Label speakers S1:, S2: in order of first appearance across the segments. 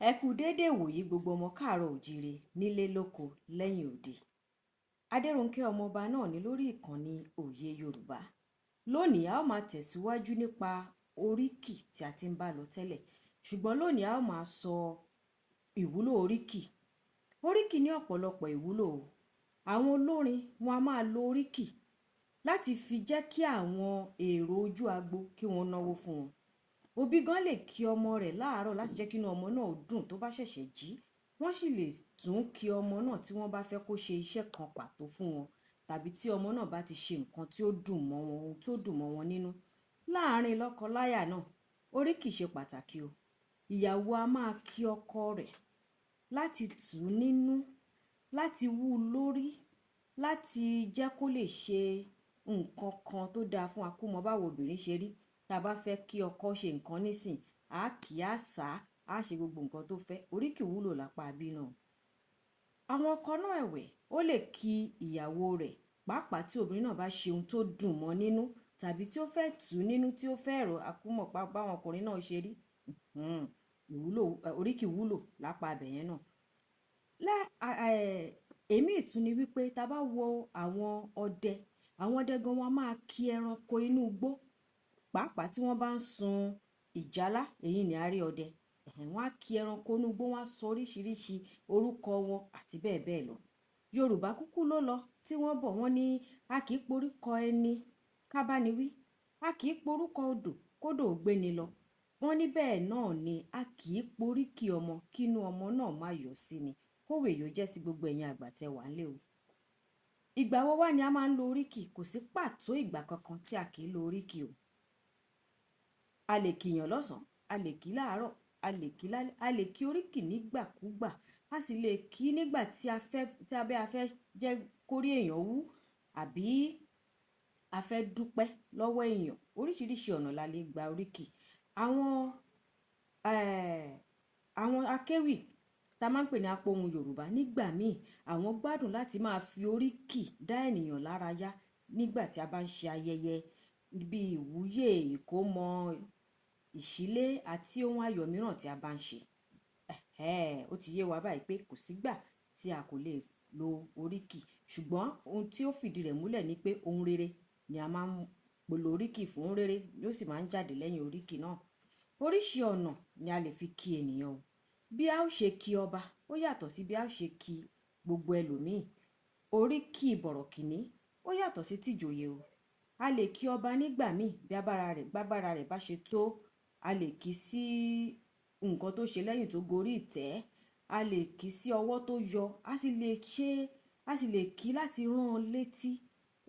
S1: Ẹ kú déédé ìwòyí gbogbo ọmọ káàárọ̀ oòjíire nílé lóko lẹ́yìn odi. Adéronkẹ́ ọmọọba náà ní lórí ìkànnì Òye Yorùbá. Lónìí a ó máa tẹ̀síwájú nípa oríkì tí a ti ń bá lọ tẹ́lẹ̀. Ṣùgbọ́n lónìí a ó máa sọ ìwúlò oríkì. Oríkì ní ọ̀pọ̀lọpọ̀ ìwúlò o. Àwọn olórin wọn a máa lo oríkì láti fi jẹ́ kí àwọn èrò ojú agbo kí wọ́n náwó fún wọn. Òbí gan lè kí ọmọ rẹ̀ láàárọ̀ láti jẹ́ kí inú ọmọ náà dùn tó bá ṣẹ̀ṣẹ̀ jí. Wọ́n sì lè tún kí ọmọ náà tí wọ́n bá fẹ́ kó ṣe iṣẹ́ kan pàtó fún wọn tàbí tí ọmọ náà bá ti ṣe nǹkan tí ó dùn mọ́ wọn, ohun tí ó dùn mọ́ wọn nínú. Láàárín lọ́kọ-láya náà, oríkì ṣe pàtàkì o. Ìyàwó a máa kí ọkọ rẹ̀ láti tù ú nínú, láti wú u lórí, láti jẹ́ kó lè ṣe nǹkan kan tó dáa fún wa kó mọ báwo obìnrin ṣe rí. Tí a bá fẹ́ kí ọkọ ṣe nǹkan nísìn, a kì í, a sá, a ṣe gbogbo nǹkan tó fẹ́. Oríkì wúlò lápá bí náà. Àwọn ọkọ náà ẹ̀wẹ̀, ó lè kí ìyàwó rẹ̀, pàápàá tí obìnrin náà bá ṣe ohun tó dùn mọ́ nínú tàbí tí ó fẹ́ tù ú nínú, tí ó fẹ́ rò, a kú mọ̀ pé báwọn ọkùnrin náà ṣe rí. Ìwúlò, oríkì wúlò lápá ibẹ̀ yẹn náà. Èmi tún ní wípé tí a bá wo àwọn ọdẹ, àwọn ọdẹ gan wọn a máa kí ẹranko inú igbó, pàápàá tí wọ́n bá ń sun ìjálá, èyí ni àárẹ̀ ọdẹ. Wọ́n á kí ẹranko inú igbó, wọ́n á sọ oríṣiríṣi orúkọ wọn àti bẹ́ẹ̀ bẹ́ẹ̀ lọ. Yorùbá kúkú ló lọ tí wọ́n bọ̀ wọ́n ní a kì í porúkọ ẹni ká bá ni wí, a kì í porúkọ odò kódò ó gbé ni lọ. Wọ́n ní bẹ́ẹ̀ náà ni a kì í poríkì ọmọ kí inú ọmọ náà má yọ̀ sí ni. Kówè yóò jẹ́ ti gbogbo ẹ̀yin àgbà tẹ wà nílé o. Ìgbà wo wá ni a máa ń lo oríkì? Kò sí pàtó ìgbà kankan tí a kì í lo oríkì o. A lè kí èèyàn lọ́sàn-án, a lè kí láàárọ̀, a lè kí lálẹ́, a lè kí oríkì nígbàkúgbà. A sì lè kí nígbà tí a fẹ́, tí a bá fẹ́ jẹ́ kó rí èèyàn wú àbí a fẹ́ dúpẹ́ lọ́wọ́ èèyàn. Oríṣiríṣi ọ̀nà la lè gba oríkì. Àwọn, àwọn akéwì tí a máa ń pè ní apohun Yorùbá nígbà míì, àwọn gbádùn láti máa fi oríkì dá ènìyàn lára yá nígbà tí a bá ń ṣe ayẹyẹ bí ìwúyè, ìkómọ, ìṣílé àti ohun ayọ̀ mìíràn tí a bá ń ṣe. Ó ti yé wa báyìí pé kò sígbà tí a kò lè lo oríkì. Ṣùgbọ́n ohun tí ó fìdí rẹ̀ múlẹ̀ ni pé ohun rere ni a máa ń lo oríkì fún, ohun rere yóò sì máa ń jáde lẹ́yìn oríkì náà. Oríṣi ọ̀nà ni a lè fi kí ènìyàn o. Bí a ó ṣe kí ọba, ó yàtọ̀ sí bí a ó ṣe kí gbogbo ẹlòmíì. Oríkì bọ̀rọ̀kìní ó yàtọ̀ sí tìjòyè o. A lè kí ọba nígbà míì bí abára rẹ̀, bá rẹ̀ bá ṣe tó. A lè kí sí nǹkan tó ṣe lẹ́yìn tó gorí ìtẹ́. A lè kí sí ọwọ́ tó yọ. A sì lè ṣe, a sì lè kí láti rán an létí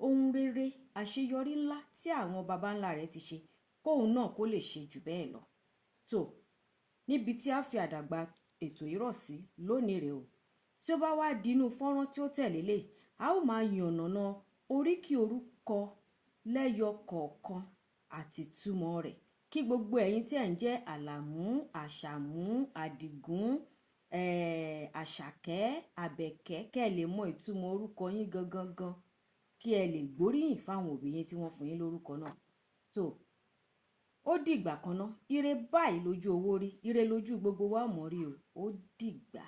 S1: ohun rere, àṣeyọrí ńlá tí àwọn baba ńlá rẹ̀ ti ṣe kóun náà kó lè ṣe jù bẹ́ẹ̀ lọ. Tó, níbi tí a fi àdàgbà ètò yìí rọ̀ sí lónìí rè o. Tí ó bá wá di inú fọ́nrán tí ó tẹ̀lé lé, a ó máa yànnàná oríkì orúkọ lẹ́yọ kọ̀ọ̀kan àti ìtumọ̀ rẹ̀. Kí gbogbo ẹ̀yin tí ẹ̀ ń jẹ́ Àlàmú, Àṣàmú, Àdìgún, Àṣàkẹ́, Àbẹ̀kẹ́, kí ẹ lè mọ ìtumọ̀ orúkọ yín gangan gan, kí ẹ lè gbóríyìn fún àwọn òbí yín tí wọ́n fún yín lórúkọ náà. Tó, ó dìgbà kan ná, ire báyìí lójú owó rí, ire lójú gbogbo wa ó mọ̀ rí o. Ó dìgbà.